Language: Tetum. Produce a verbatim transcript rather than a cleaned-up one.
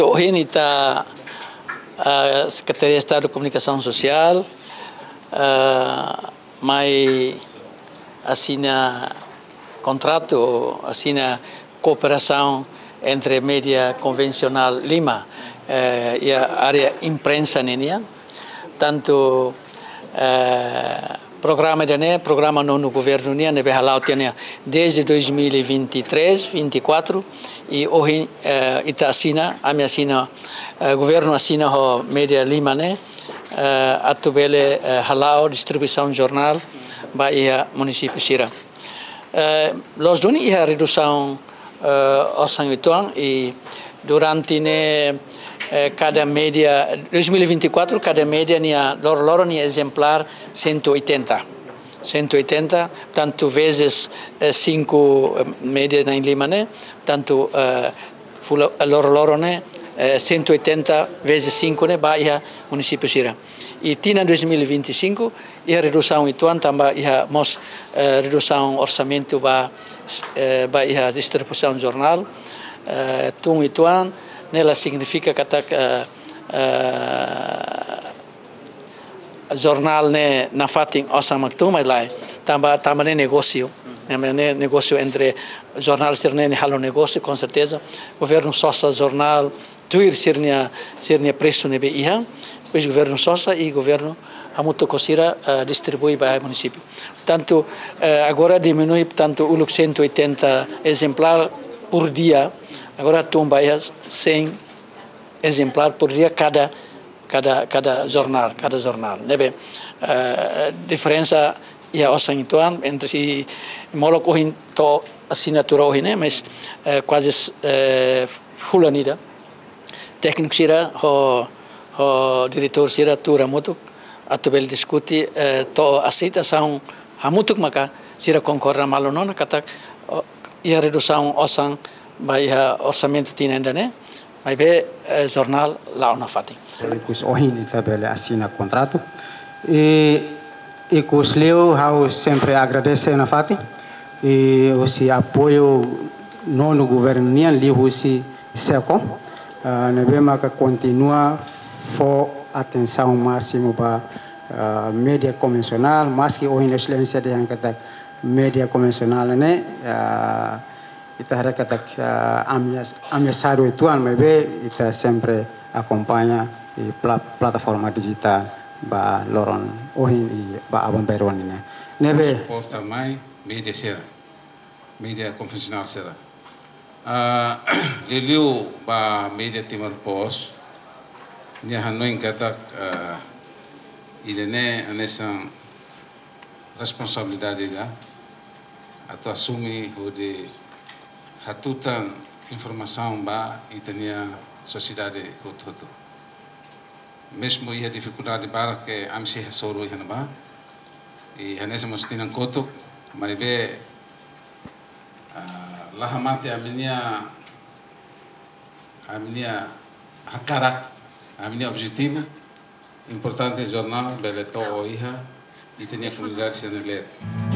Ohin ita, eh, Sekretaria Estadu Komunikasaun Sosiál, eh, mai asina kontratu, asina kooperasaun entre média konvensionál lima, eh, iha área imprensa nian. Tantu, eh, programa ida-ne'e, programa nonu governu nian, ne'ebé hala'o tiha ona desde dois mil e vinte e três, vinte e quatro, i ohin, eh, ita asina, ami asina, eh, governu asina ho média lima ne'e, eh, atu bele, eh, hala'o distribuisaun jornál ba iha munisípiu sira. Eh, loos duni iha redusaun, eh, osan uitoan i durante ne'e, eh, kada média, dois mil e vinte e quatro, kada média nia loroloron nia ezemplár cento e oitenta. Cento e oitenta, tantu vezes, eh, cinco, eh, média na'in lima ne'e, tantu, eh, fulan, eh, loroloron ne'e, eh, cento e oitenta vezes cinco ne'e ba iha munisípiu sira. I tinan dois mil e vinte e cinco, iha redusaun uitoan tanba iha mós, eh, redusaun orsamentu ba, eh, ba iha distribuisaun jornál, eh, tun uitoan, ne'e la signifika katak, eh, eh, jornál ne'e nafatin osan mak tun, mas lae. Tanba, tanba ne'e negósiu. Ne'e, ne'e negósiu entre jornál sira-ne'e, ne'e halo negósiu, com certeza. Governu sosa jornál tuir sira-nia, sira-nia presu ne'ebé iha. Depois governu sosa i governu hamutuk ho sira, eh, distribui ba munisípiu. Tantu, eh, agora diminui, tantu uluk cento e oitenta ezemplár por dia, agora tun ba iha cem ezemplár por dia kada, kada, kada jornál, kada jornál. Ne'ebé, eh, diferensa iha osan uitoan entre si molok ohin to'o asinatura ohin ne'e, mas, eh, kuaze, eh, fulan ida. Tékniku sira ho, ho diretór sira tuur hamutuk atu bele diskute, eh, to'o aseitasaun hamutuk maka sira konkorda malu ona katak, oh, iha redusaun osan ba iha orsamentu tinan ida-ne'e, maibé, eh, jornál la'o nafatin. Ikus ohin ita bele asina kontratu. I, ikus liu ha'u sempre agradese nafatin. I husi apoiu nonu governu nian liuhusi SEKOM, ah, ne'ebé maka kontinua fó atensaun másimu ba, ah, média konvensionál, maski ohin Exelénsia dehan katak média konvensionál ne'e, ah, ita haree katak, ah, ameas-, ameasadu uitoan, maibé ita sempre akompaña i pla-, plataforma dijitál ba loron ohin i ba aban-bainrua nian. Ne'ebé suporta mai média sira, média konvensionál sira. Ah, liuliu ba média Timor Post, nia hanoin katak, ah, ida-ne'e hanesan responsabilidade ida atu asume hodi hatutan informasaun ba ita-nia sosiedade hotu-hotu. Mezmu iha difikuldade barak ke ami sei hasoru iha ne'ebá. I hanesan mós tinan kotuk, maibé, ah, la hamate ami-nia, ami-nia hakarak, ami-nia objetivu. Importante jornál bele to'o iha ita-nia komunidade sira-nia leet.